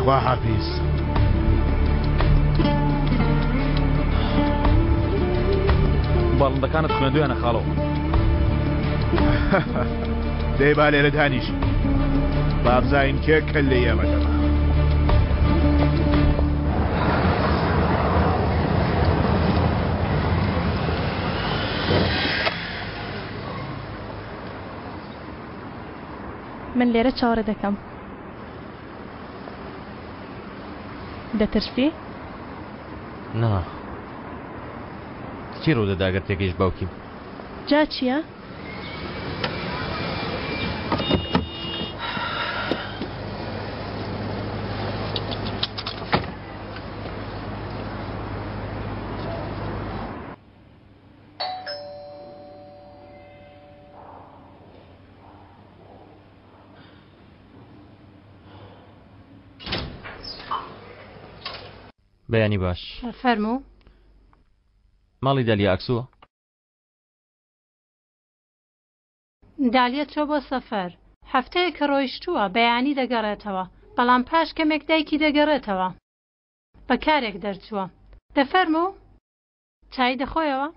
خواحافیز. باڵندەکانت خوێندویانە خاڵۆ. دەی با لێرە دانیشین با بزانین کێ کەللەی ئێمە دەبا. من لێرە چاوەڕێ دەکەم. دەترسی؟ نا. چی ڕوودەدا گەر تێگەیشت باوکیم؟ جا چییە؟ بەیانی باش. فەرموو. ماڵی دالیا ئاکسووە؟ دالیا چووە بۆ سەفەر. هەفتەیەکە ڕۆیشتووە، بەیانی دەگەڕێتەوە. بەڵام پاش کەمێک دایکی دەگەڕێتەوە. بە کارێک دەرچووە. دەفەرموو؟ چای دەخۆیەوە؟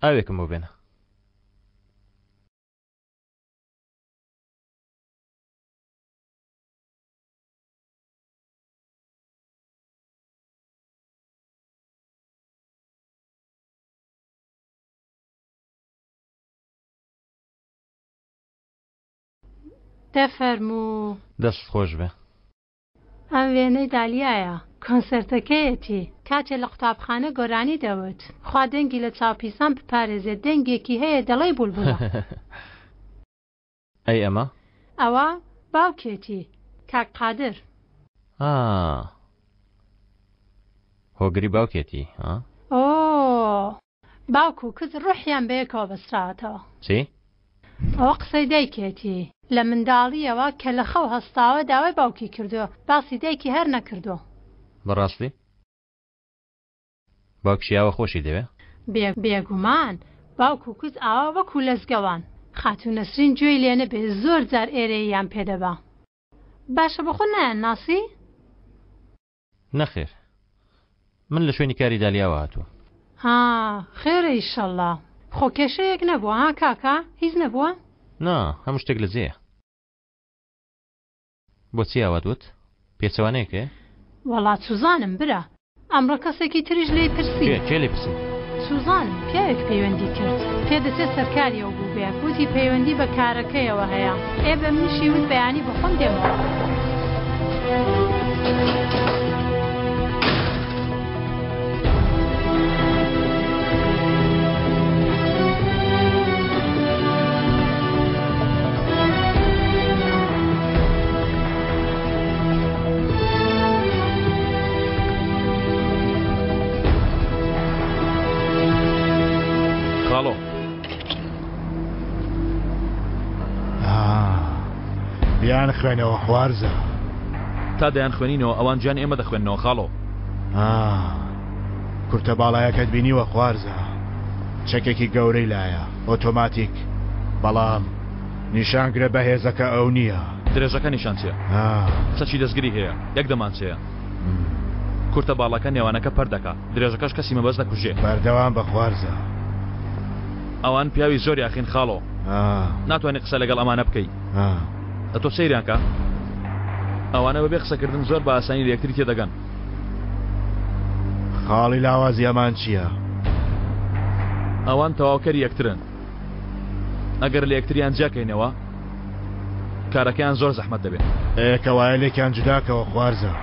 ئاوێکم بۆ بێنە. دەفەرموو. دەستت خۆش بێ. ئەم وێنەی دالیایە، کۆنسێرتەکەیەتی، کاتێ لە قوتابخانە گۆرانی دەوت. خوا دەنگی لە چاوپیسان بپارێزێ دەنگێکی هەیە دەڵێی بولبولە. ئەی ئەمە؟ ئەوە باوکێتی، کاک قادر. ئا. هۆگری باوکێتی، ها؟ ئۆ. باوک و کچ ڕوحیان بەیەکەوە بەستراوەتەوە. چی؟ ئەوە قسەی دایکێتی. لە منداڵییەوە کە لە خەو هەستاوە داوای باوکی کردووە، باسی دایکی هەر نەکردووە. بەڕاستی؟ باوکیشی ئاوا خۆشی دەوێ؟ بێگومان، باوک و کچ ئاوا وەکوو لەزگەوان. خاتوو نەسرین گوێی لێ نەبێ زۆر جار ئێرەییان پێ دەبا. باشە بۆخۆت نایانناسی؟ نەخێر. من لە شوێنی کاری دالیاوە هاتووم. ها خێرە ئیشەڵا. خۆ کێشەیەک نەبووە ها کاکە؟ هیچ نەبووە؟ نا هەموو شتێک لە جێیە. بۆچی ئاوات وت؟ پێچەوانەیەک هەیە؟ وەڵا چوزانم برا. ئەمڕۆ کەسێکی تریش لێی پرسی. کێ؟ کێ لێی پرسی؟ چوزانم، پیاوێک پەیوەندی کرد. پێدەچێ سەرکاری ئەو بووبێ. وتی پەیوەندی بە کارەکەیەوە هەیە. ئێ بە منیشی وت بەیانی بە خۆم دێمەوە. خاڵۆ. بیان خوێنەوە خوارزە. تا دەیان خوێنینەوە ئەوان گیان ئێمە دەخوێننەوە خاڵۆ. کورتە باڵایەکەت بینیوە خوارزە چەکێکی گەورەی لایە ئۆتۆماتیک بەڵام نیشانگرە بەهێزەکە ئەو نییە. درێژەکە نیشان چیە؟ چەکی دەستگری هەیە یەک دەمانچەیە. کورتە باڵاکە نێوانەکە پەرت دەکا درێژەکەش کەسی مەبەست دەکوژێ. بەردەوام بە خوارزا. ئەوان پیاوی زۆر یاخین خاڵۆ. ناتوانی قسە لەگەڵ ئەمانە بکەی. ئەتۆ سەیریان کە. ئەوانە بەبێ قسەکردن زۆر بە ئاسانی لە یەکتری تێدەگەن. خاڵی لاوازی ئەمان چییە؟ ئەوان تەواوکەری یەکترن. ئەگەر لە یەکتریان جیاکەینەوە کارەکەیان زۆر زەحمەت دەبێت. ئێ کەوایە لێکیان جوداکەوە خوارزا.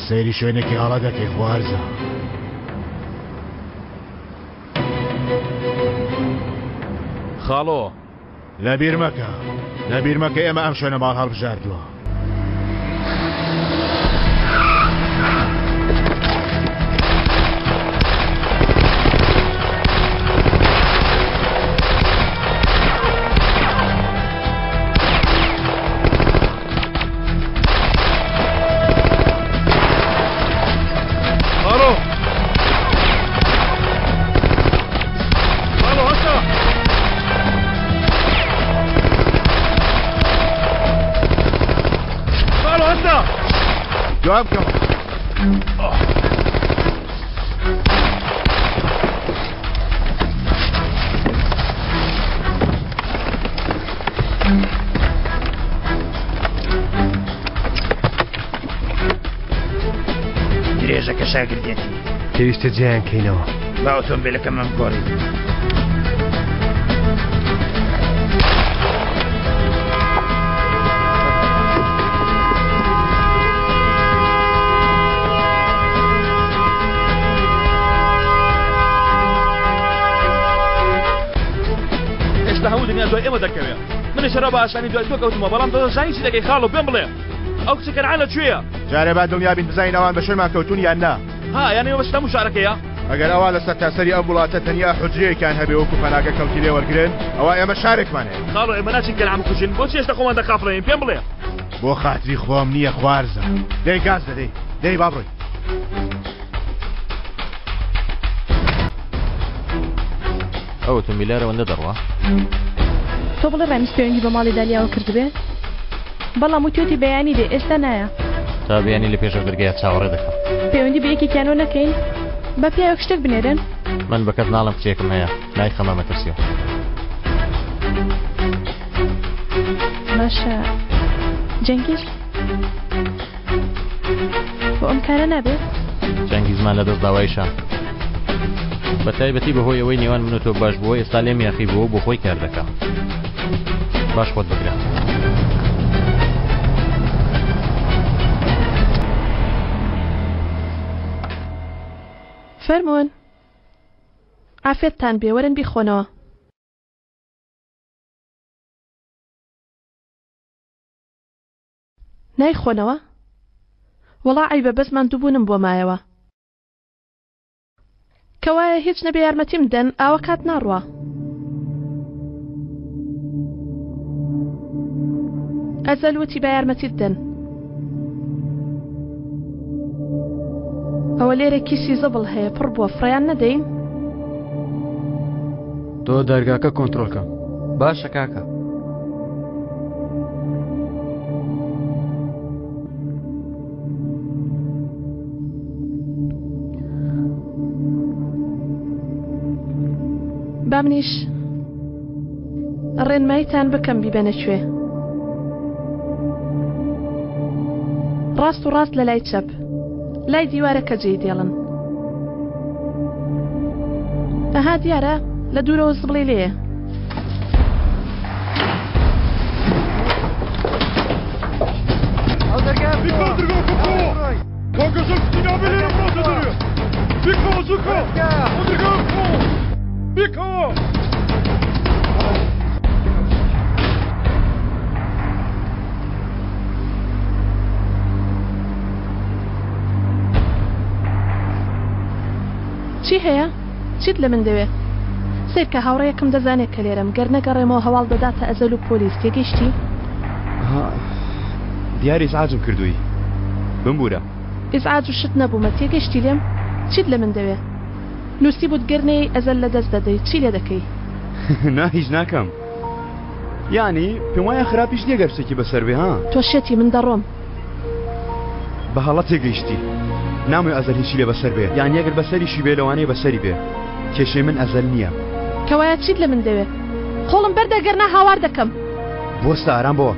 سەیری شوێنێکی هەڵە دەکەی خوارزا. خاڵۆ. لەبیر مەکە لەبیر مەکە ئێمە ئەم شوێنەمان هەڵبژاردووە. خاڵۆ خاڵۆ هەستە. دوام بکەوە. درێژەکە شاگردێتی. پێویستە جیایان کەینەوە. با ئۆتۆمبیلەکەمان بگۆڕین. ئێستا هەموو دنیا دوای ئێمە دەکەوێ منیش هەرا بە ئاسانی دوای تۆ کەوتمەوە بەڵام تۆ دەزانی چی دەکەی خاڵۆ پێم بڵێ ئەو کچە کەنعان لە کوێیە؟ جارێ با دڵنیا بین بزانین ئەوان بە شوێنمان کەوتوون یان نا. ها یانی مەبەستت هەموو شارەکەیە؟ ئەگەر ئەوان لە سەرتاسەری ئەم وڵاتە تەنیا حوجرەیەکیان هەبێ وەکو پەناگە کەڵکی لێ وەرگرن ئەوا ئێمە شارێکمان هەیە. خاڵۆ ئێمە ناچین کەنعان بکوژین بۆچی هێشتا خۆمان دەخافڵێنین پێم بڵێ. بۆ خاتری خۆم نییە خوارزا. دەی گاز دە دەی دەی با بڕۆین. ئەو ئۆتۆمبیلە ئەوەندە دەڕوا؟ تۆ بڵێ ڕامیز پەیوەندی بە ماڵی دالیاوە کردبێ؟ بەڵام وتوێتی بەیانی دێ ئێستا نایە. تا بەیانی لە پێش ئەو دەرگایە چاوەڕێ دەکەم. پەیوەندی بە یەکێکیانەوە نەکەین؟ با پیاوێک شتێک بنێرن. من بە کەس ناڵێم کچێکم هەیە، نایخەمە مەترسیەوە. باشە جەنگیز بۆ ئەم کارە نابێ؟ جەنگیزمان لەدەست داوە ئیشان. بە تایبەتی بەهۆی ئەوەی نێوان من و تۆ باش بووە ئێستا لێم یاخی بووە و بۆ خۆی کار دەکا. باش خۆت بگرە. فەرموون. عافێتتان بێ وەرن بیخۆنەوە. نایخۆنەوە؟ وەڵا عەیبە بەس ماندووبوونم بۆ مایەوە. کەوایە هیچ نەبێ یارمەتیم بدەن ئاوا کات ناڕوا. ئەزەل وتی با یارمەتیت دەن. ئەوە لێرە کیسی زبڵ هەیە پڕ بووە فڕێیان نەدەین؟ تۆ دەرگاکە کۆنترۆل کە. باشە کاکە. با منیش ڕێنماییتان بکەم بیبەنە کوێ. ڕاست و ڕاست لە لای چەپ لای دیوارەکە جێی دێڵن. ئەها دیارە لە دوورەوە زبڵی لێیە. چی هەیە؟ چیت لە من دەوێ؟ سەیرکە هاوڕێیەکم دەزانێ کە لێرەم، گەر نەگەڕێمەوە هەواڵ دەداتە ئەزەل و پۆلیس، تێگەیشتی؟ ها، دیارە ئیزعاجم کردووی، بمبوورە. ئیزعاج و شت نەبوومە، تێگەیشتی لێم؟ چیت لە من دەوێ؟ نووسیبووت گەر نەیەی ئەزەل لە دەست دەدەی، چی لێ دەکەی؟ نا هیچ ناکەم. یانی پێم وایە خراپیش نییە گەر شتێکی بەسەر بێ ها؟ تۆ شێتی، من دەڕۆم. بە هەڵە تێگەیشتی. نامەوێ ئەزەل هیچی لێ بەسەر بێ. یانی ئەگەر بەسەریشی بێ لەوانەیە بەسەری بێ. کێشەی من ئەزەل نییە. کەوایە چیت لە من دەوێ؟ قۆڵم بەردە گەرنا هاوار دەکەم. بوەستە ئارام بۆ.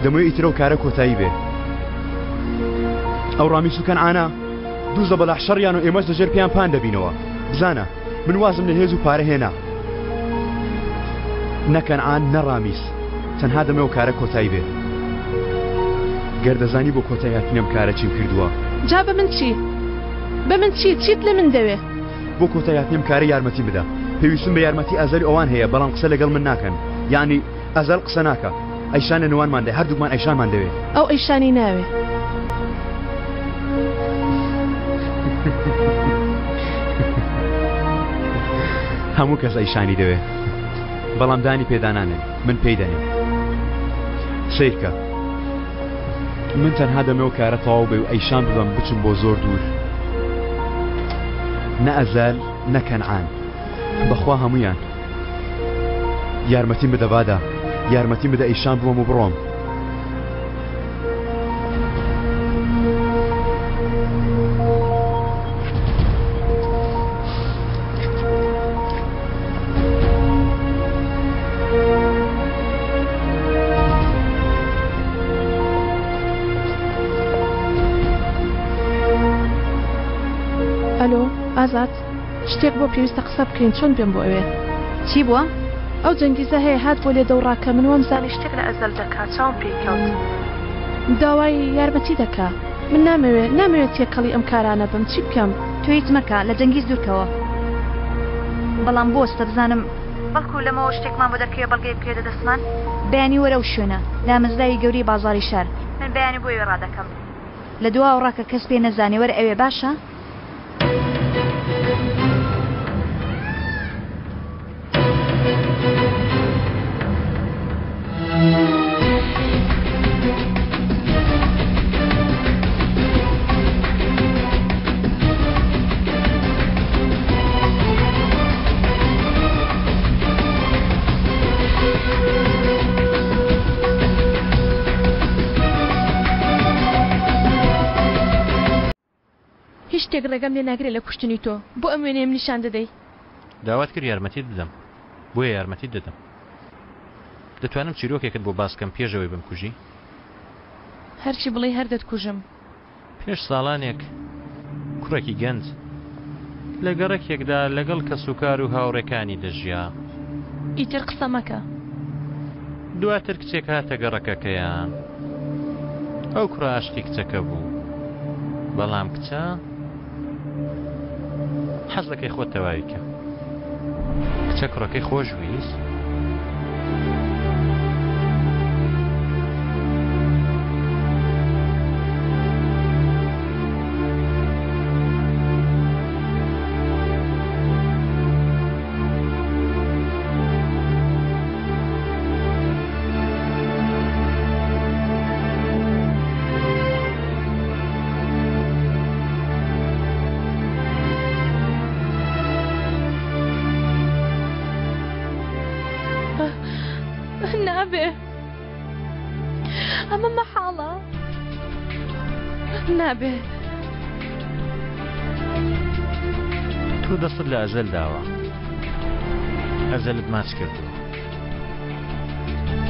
دەمەوێ ئیتر ئەو کارە کۆتایی بێ. ئەو ڕامیس و کەنعانە دوو زەبەلاح شەڕیان و ئێمەش لەژێر پێیان پان دەبینەوە. بزانە من وازم لە هێز و پارە هێنا. نە کەنعان نە ڕامیس. تەنها دەمەوێ ئەو کارە کۆتایی بێ. گەر دەزانی بۆ کۆتایی هاتنی ئەم کارە چیم کردووە. جا بە من چی؟ بە من چی؟ چیت لە من دەوێ؟ بۆ کۆتایی هاتنی ئەم کارە یارمەتیم بدە. پێویستم بە یارمەتی ئەزەل و ئەوان هەیە بەڵام قسە لەگەڵ من ناکەن. یانی ئەزەل قسە ناکا. ئەیشان لە نێوانماندایە هەردووکمان ئەیشانمان دەوێ. ئەو ئەیشانی ناوێ. هەموو کەس ئەیشانی دەوێ. بەڵام دانی پێدا نانێن من پێی دەنێم سەیرکە من تەنها دەمەوە کارە تەواو بێ و ئەیشان ببەم بچم بۆ زۆر دوور نە ئەزال نە کەنعان بەخوا هەمویان یارمەتیم بدە بادا یارمەتیم بدە ئەیشان ببەم و بڕۆم. ئازاد شتێک بۆ پێویستە قسە بکەین چۆن بێم بۆ ئەوێ؟ چی بووە؟ ئەو جەنگیزە هەیە هات بۆ لێدە و ڕاکە من وام زانی شتێک لە ئەزەل دەکا چاوم پێی کەوت داوای یارمەتی دەکا من نامەوێ نامەوێ تێکەڵی ئەم کارانە بم چی بکەم؟ تۆ هیچ مەکە لە جەنگیز دوورکەوە بەڵام بوەستە بزانم بەڵکو لەمەوە شتێکمان بۆ دەرکەوێ بەڵگەیەک بکەوێتە دەستمان. بەیانی وەرە ئەو شوێنە دامەزراوی گەورەی بازاڕی شار من بەیانی بۆ ئەوێ ڕادەکەم. لە دواوە ڕاکە کەس پێ نەزانێ وەرە ئەوێ باشە؟ هیچ شتێک ڕێگەم لێ ناگرێ لە کوشتنی تۆ. بۆ ئەم وێنەیەم نیشان دەدەی؟ داوات کرد یارمەتیت بدەم، بۆیە یارمەتیت دەدەم. دەتوانم چیرۆکێکت بۆ باس کەم پێش ئەوەی بمکوژی؟ هەرچی بڵێی هەر دەتکوژم. پێش ساڵانێک کوڕێکی گەنج لە گەڕەکێکدا لەگەڵ کەسوکار و هاوڕێکانی دەژیا. ئیتر قسە مەکە. دواتر کچێک هاتە گەڕەکەکەیان. ئەو کوڕە ئاشقی کچەکە بوو. بەڵام کچە حەز دەکەی خۆت تەواوی کە. کچە کوڕەکەی خۆش ویست. نابێ ئەمە مەحاڵە نابێ تۆ دەستت لە ئەزەل داوە ئەزەلت ماچ کردووە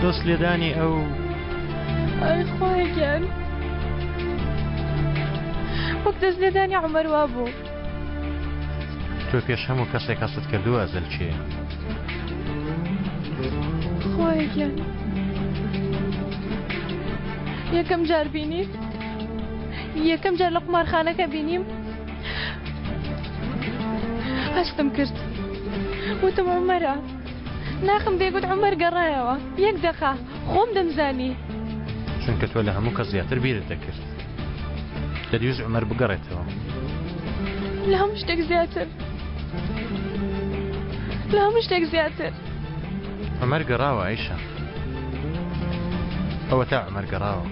دەست لێدانی ئەو ئەی خوایە گیان وەک دەست لێدانی عومەر وابوو. تۆ پێش هەموو کەسێک هەستت کردووە ئەزەل کێیە؟ خوایە گیان یەکەم جار بینیم یەکەم جار لە قومارخانەکە بینیم هەستم کرد وتم عومەرە ناخم دەیگوت عومەر گەڕایەوە یەک دەقە خۆم دەمزانی. چونکە تۆ لە هەموو کەس زیاتر بیرت دەکرد. دەتویست عومەر بگەڕێتەوە. لە هەموو شتێک زیاتر. لە هەموو شتێک زیاتر. عومەر گەڕاوە ئایشە. ئەوەتا عومەر گەڕاوە.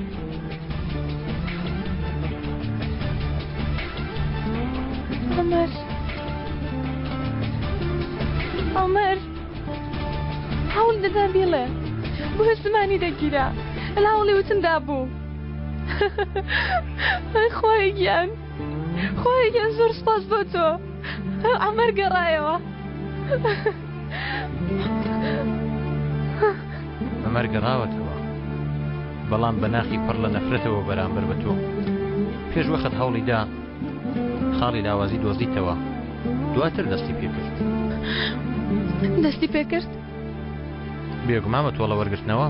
عومەر. عومەر. هەوڵ دەدا بیڵێ بۆ زمانی دەگیرا لە هەوڵی وتندا بوو ئەی خوایە گیان خوایە گیان زۆر سپاس بۆ تۆ عەمەر گەڕایەوە عومەر گەڕاوەتەوە بەڵام بە ناخی پڕ لە نەفرەتەوە بەرامبەر بە تۆ پێش وەخت هەوڵی دا خاڵی لاوازی دۆزیتەوە دواتر دەستی پێکرد. دەستی پێکرد؟ بێگومان بە تۆڵە وەرگرتنەوە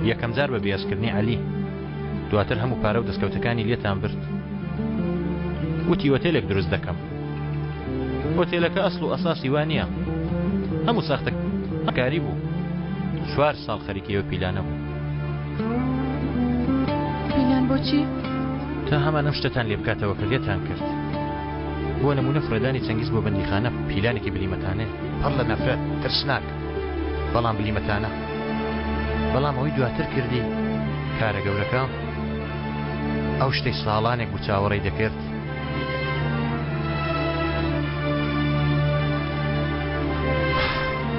یەکەم جار بە بێزکردنی عەلی دواتر هەموو پارە و دەستکەوتەکانی لێتان برد وتی ئۆتێلێک دروست دەکەم ئۆتێلەکە ئەسڵ و ئەساسی وا نییە هەموو ساختە کاری بوو چوار ساڵ خەریکی ئەو پیلانە بوو پیلان بۆچی؟ تا هەمان ئەم شتەتان لێ بکاتەوە کە لێتان کرد بۆ نمونە فڕێدانی چەنگیز بۆ بەندیخانە پیلانێکی بلیمەتانەیە پڕ لە نەفرەت ترسناک بەڵام بلیمەتانە بەڵام ئەوەی دواتر کردی کارە گەورەکە ئەو شتەی ساڵانێک بوو چاوەڕێی دەکرد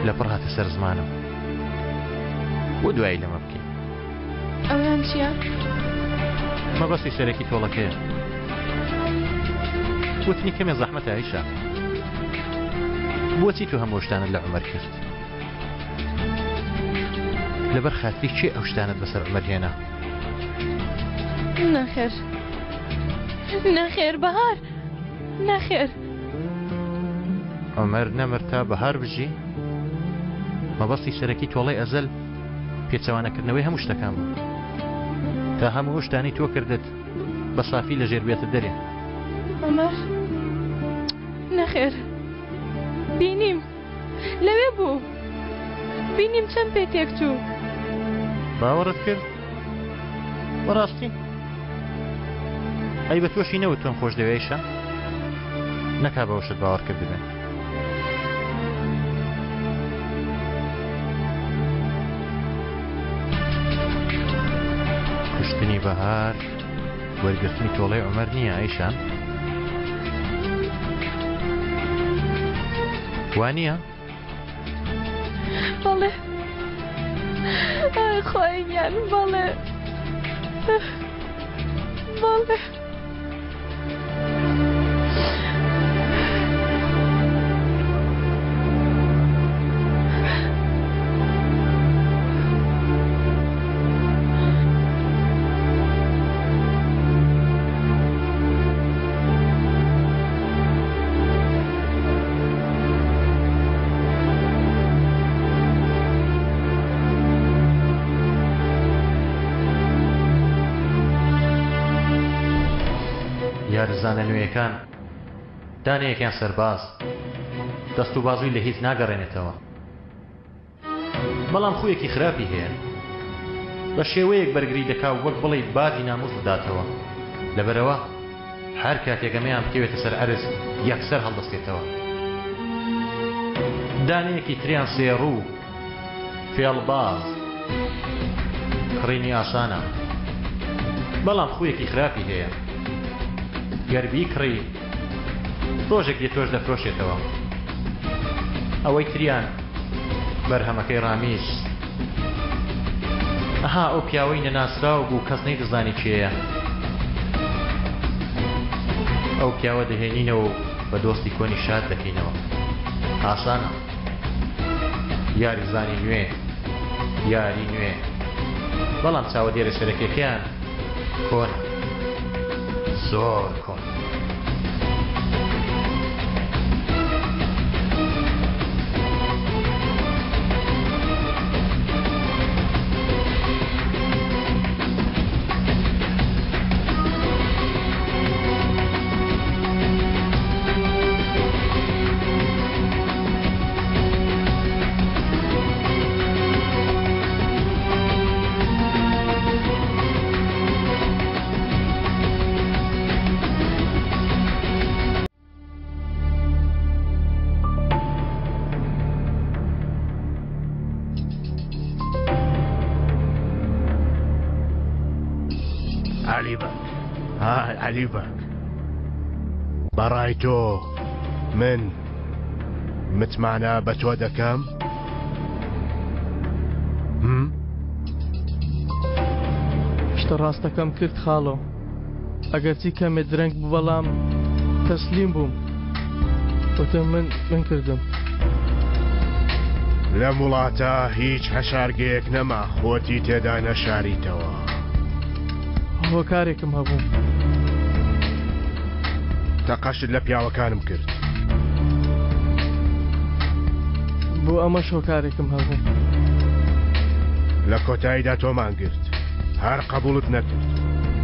لەپڕ هاتە سەر زمانم بۆ دوایی لەمە بکەین ئەویان چییە؟ مەبەستی سەرەکی تۆڵەکەیە. وتنی کەمێ زەحمەتە ئایشە. بۆچی تۆ هەموو شتانت لە عومەر کرد؟ لەبەر خاتری کێ ئەو شتانت بەسەر عومەر هێنا؟ نەخێر. نەخێر بەهار. نەخێر. عومەر نەمر تا بەهار بژی؟ مەبەستی سەرەکی تۆڵەی ئەزەل پێچەوانەکردنەوەی هەموو شتەکان بوو. تا هەموو ئەو شتانەی تۆ کردت بە سافی لە ژێر بێتە دەرێ. عومەر، نەخێر. بینیم. لەوێ بوو. بینیم چەند پێ تێکچوو. باوەڕت کرد؟ بەڕاستی؟ ئەی بە تۆشی نەوت تۆم خۆش دەوێ ئەیشە؟ نەکا بەوەشت باوەڕ کردبێ. کوشتنی بەهار وەرگرتنی تۆڵەی عومەر نییە ئەیشان؟ وا نییە؟ بەڵێ ئای خوای گیان بەڵێ بەڵێ. یارزانە نوێیەکان دانەیەکیان سەرباز دەست و بازووی لە هیچ ناگەڕێنێتەوە. بەڵام خوویەکی خراپی هەیە. بە شێوەیەک بەرگری دەکا وەک بڵێی باجی ناموس بداتەوە. لەبەرئەوە هەر کاتێک ئەمەیان بکەوێتە سەر عەرز یەکسەر هەڵدەستێتەوە. دانەیەکی تریان سێڕوو، فێڵباز، کڕینی ئاسانە. بەڵام خوویەکی خراپی هەیە. گەر بیکڕی ڕۆژێک دێ تۆش دەفرۆشێتەوە. ئەوەی تریان بەرهەمەکەی ڕامیز. ئەها ئەو پیاوەی نەناسراو بوو کەس نەیدەزانی کێیە. ئەو پیاوە دەهێنینەوە و بە دۆستی کۆنی شاد دەکەینەوە. ئاسانە. یاریزانی نوێ، یاری نوێ. بەڵام چاوەدێرە سەرەکیەکەیان کۆنە. زۆر کۆن. عەلی بەگ ها عەلی بەگ بەڕای تۆ من متمانە بە تۆ دەکەم؟ شتە ڕاستەکەم کرد خاڵۆ ئەگەرچی کەمێ درەنگ بوو بەڵام تەسلیم بووم وتم من من کردم. لەم وڵاتە هیچ حەشارگەیەک نەما خۆتی تێدا نەشاریتەوە. هۆکارێکم هەبوو. تەقەشت لە پیاوەکانم کرد. بۆ ئەمەش هۆکارێکم هەبوو. لە کۆتاییدا تۆمان گرت. هەر قەبووڵت نەکرد.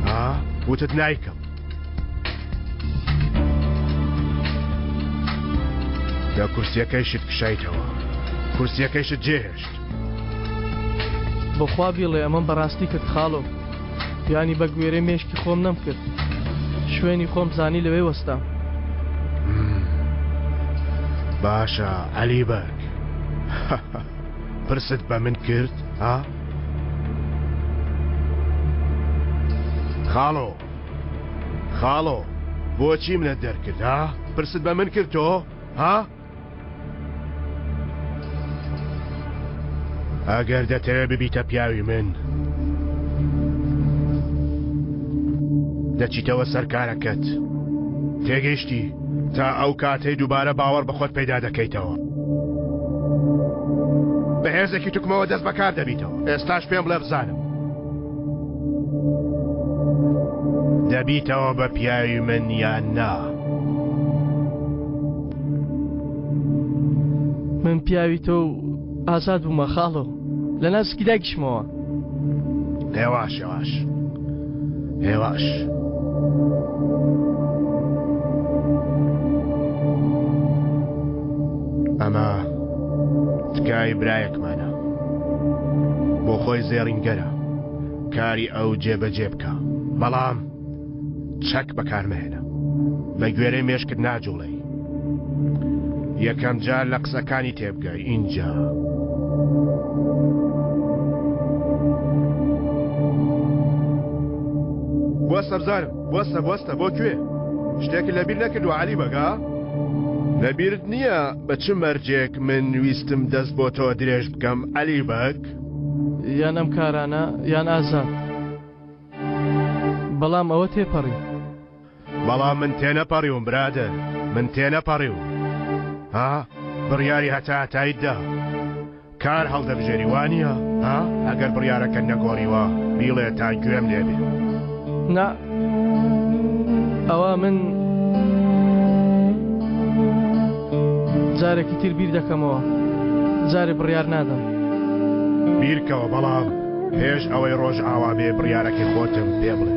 ها؟ وتت نایکەم. لە کورسیەکەیشت کشایتەوە. کورسیەکەیشت جێهێشت. بەخوا بیڵێ ئەمەم بەڕاستی کرد خاڵۆ. یانی بە گوێرەی مێشکی خۆم نەمکرد. شوێنی خۆم زانی لەوێ وەستام. باشە عەلی بەگ. پرست بە من کرد ها؟ خاڵۆ خاڵۆ بۆچی منت دەرکرد ها؟ پرست بە من کرد تۆ ها؟ ئەگەر دەتەوێت ببیتە پیاوی من دەچیتەوە سەر کارەکەت تێگەیشتی تا ئەو کاتەی دووبارە باوەڕ بە خۆت پەیدا دەکەیتەوە بە هێزێکی توکمەوە دەست بەکار دەبیتەوە ئێستاش پێم بڵێ بزانم دەبیتەوە بە پیاوی من یان نا؟ من پیاوی تۆ و ئازاد بوومە خاڵۆ لە ناسکی دایکیشمەوە. هێواش هێواش هێواش. ئەمە تکای برایەکمانە بۆ خۆی زێڕینگەرە کاری ئەو جێبەجێ بکە بەڵام چەک بەکارمەهێنە بە گوێرەی مێشکت ناجوڵێی یەکەم جار لە قسەکانی تێبگە ئینجا. بوەستە بزانم بوەستە بوەستە بۆ کوێ؟ شتێکت لەبیر نەکردووە عەلی بەگا؟ لەبیرت نییە بە چ مەرجێک من ویستم دەست بۆ تۆ درێژ بکەم عەلی بەگ؟ یان ئەم کارانە یان ئازاد. بەڵام ئەوە تێپەڕی. بەڵام من تێنەپەڕیوم برادەر، من تێنەپەڕیوم. ها؟ بڕیاری هەتا هەتاییت دا. کار هەڵدەبژێری وا نییە؟ ها؟ ئەگەر بڕیارەکەت نەگۆڕیوە، بیڵێ تا گوێم لێ بێ. نا، ئەوە من جارێکی تر بیر دەکەمەوە. جارێ بڕیار نادەم. بیرکەوە بەڵام پێش ئەوەی ڕۆژ ئاوا بێ بڕیارەکەی خۆتم پێ بڵێ.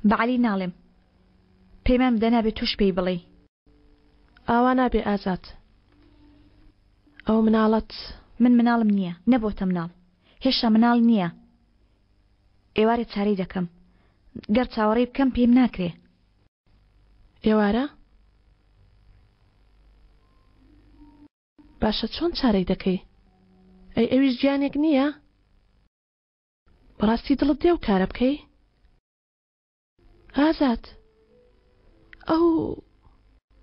بە عەلی ناڵێم. پەیمان بدە نابێ تۆش پێی بڵێی. ئاوا نابێ ئازاد. ئەو مناڵەت. من مناڵم نییە. نەبۆتە مناڵ. هێشتا مناڵ نییە. ئێوارێ چارەی دەکەم. گەر چاوەڕێی بکەم پێیم ناکرێ. ئێوارە؟ باشە چۆن چارەی دەکەی؟ ئەی ئەویش گیانێک نییە؟ بەڕاستی دڵت دێ ئەو کارە بکەی؟ ئازاد، ئەو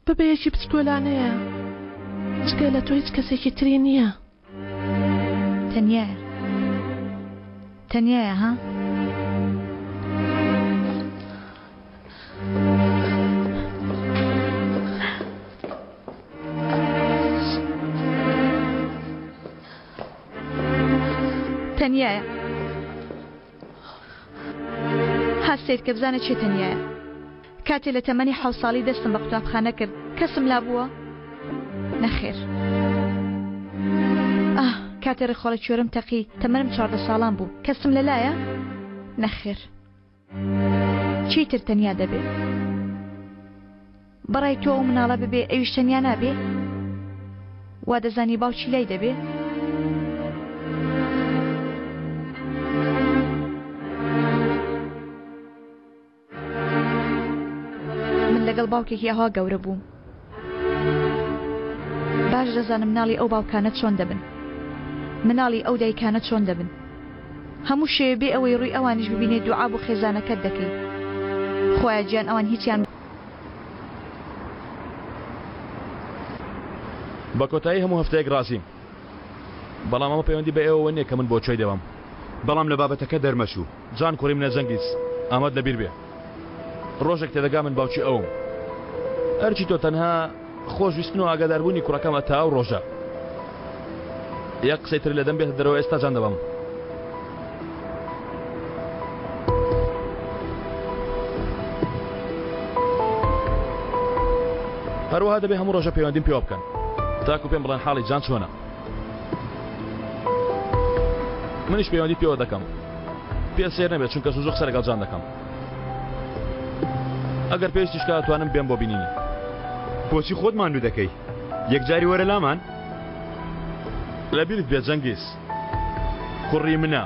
ببەیەکی بچکۆلانەیە، جگە لە تۆ هیچ کەسێکی تری نییە. تەنیایە. تەنیایە ها؟ تەنیایە. ها سەیرکە بزانە چێ تەنیایە. کاتێ لە تەمەنی حەو ساڵی دەستم بە قوتابخانە کرد کەسم لا بووە؟ نەخێر. ئاه کاتێ ڕیخۆڵە کوێرم تەقی تەمەنم 14 ساڵان بوو کەسم لەلایە؟ نەخێر. چیتر تر تەنیا دەبێ؟ بەڕای تۆ ئەو مناڵە ببێ ئەویش تەنیا نابێ؟ وا دەزانی باوکی لای دەبێ؟ من لەگەڵ باوکێکی ئەوها گەورە بووم. باش دەزانم مناڵی ئەو باوکانە چۆن دەبن. مناڵی ئەو دایکانە چۆن دەبن. هەموو شەوێ بێ ئەوەی ڕووی ئەوانیش ببینێ دوعا بۆ خێزانەکەت دەکەی. خوایە گیان ئەوان هیچیان. بە کۆتایی هەموو هەفتەیەک ڕازیم. بەڵام ئەمە پەیوەندی بە ئێوەوە نییە کە من بۆ کوێی دەبەم. بەڵام لە بابەتەکە دەرمەچوو. جان کوڕی منە جەنگیز، ئەمەت لەبیر بێ. ڕۆژێک تێدەگا من باوکی ئەوم. ئەرکی تۆ تەنها خۆشویستن و ئاگاداربوونی کوڕەکەمە تا ئەو ڕۆژە. یەک قسەی تر لە دەم بێتە دەرەوە ئێستا جان دەبەم. هەروەها دەبێ هەموو ڕۆژە پەیوەندیم پێوە بکەن تاکو پێم بڵێن حاڵی جان چۆنە. منیش پەیوەندی پێوە دەکەم. پێ سێر نەبێت چونکە زوو زوو قسە لەگەڵ جان دەکەم. ئەگەر پێویستیش کات توانم بێم بۆ بینینی. بۆچی خۆت ماندوو دەکەی؟ یەکجاری وەرە لامان. لەبیرت بێ جەنگیز کوڕی منە.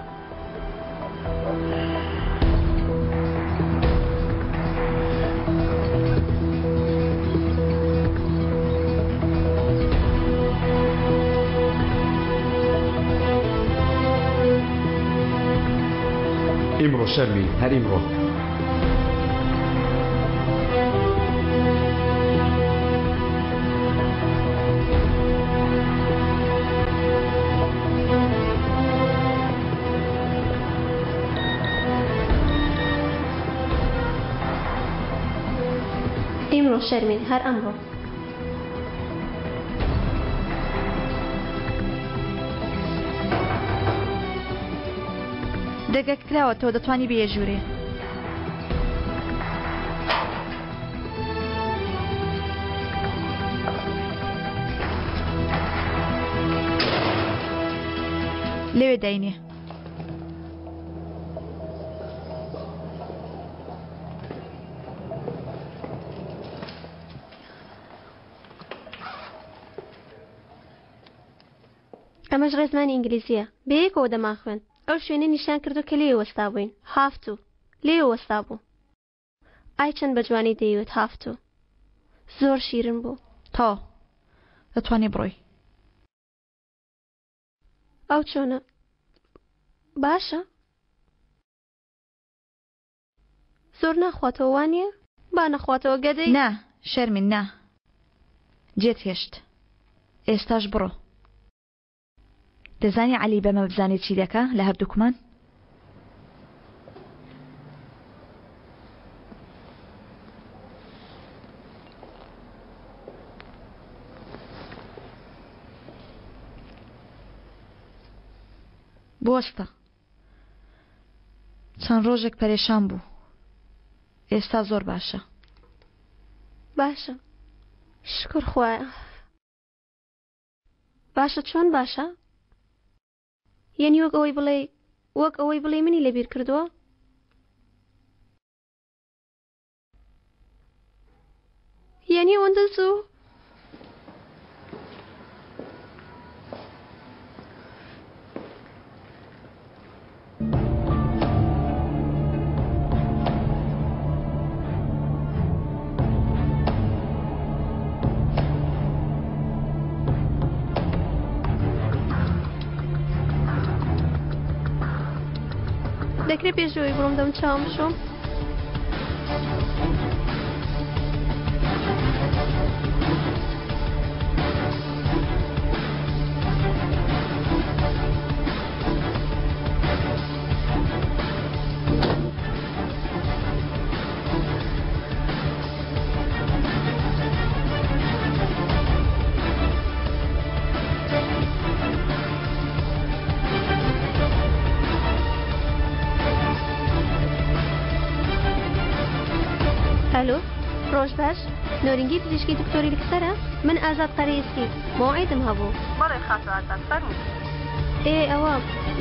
ئیمڕۆ شەرمین هەر ئیمڕۆ. ئیمڕۆ شەرمین هەر ئەمڕۆ. دەرگاکە کراوەتەوە دەتوانی بێیە ژوورێ. لەوێ داینێ. ئەمەش ڕێزمانی ئینگلیزییە. بەیەکەوە دەمانخوێند. ئەو شوێنەی نیشان کردووە کە لێی وەستابووین. هافتوو. لێیەوە وەستابوو. ئای چەند بە جوانی دەیوت هافتوو. زۆر شیرن بوو. تەواو. دەتوانی بڕۆی. ئەو چۆنە؟ باشە؟ زۆر ناخواتەوە وانیە؟ با نەخواتەوە گەدەی. نا شەرمین نا جێت هێشت ئێستاش بڕۆ. دەزانی عەلی بەمە بزانێ چی دەکا لە هەردووکمان؟ بوەستە. چەند ڕۆژێک پەرێشان بوو ئێستا زۆر باشە. باشە شکر خوایە. باشە چۆن باشە؟ یەنی وەک ئەوەی بڵێ وەک ئەوەی بڵێ منی لەبیر کردووە؟ یەنی ئەوەندە زوو؟ دەکرێت پێشەوەی بڕۆم دەم چاوم بشۆم؟ ئەلۆ ڕۆژ باش نۆرینگەی پزیشکی دکتۆری لکسەرە من ئازاد قەرەیسکی مەوعیدم هەبوو. بەڵێ خاتوو ئازاد فەرموو. ئێ ئەوە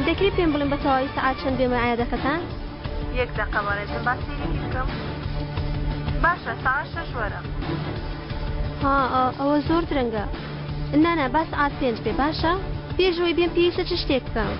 دەکرێ پێم بڵێن بە تەواوی سەعات چەند بێمە عیادەکەتان؟ یەک دەقە بەڕێزم با سەیرێکی بکەم. باشە سەعات شەش وەرە. ها ئەوە زۆر درەنگە. نا نا با سەعات پێنج بێ باشە؟ پێش ئەوەی بێم پێویستە چ شتێک بکەم؟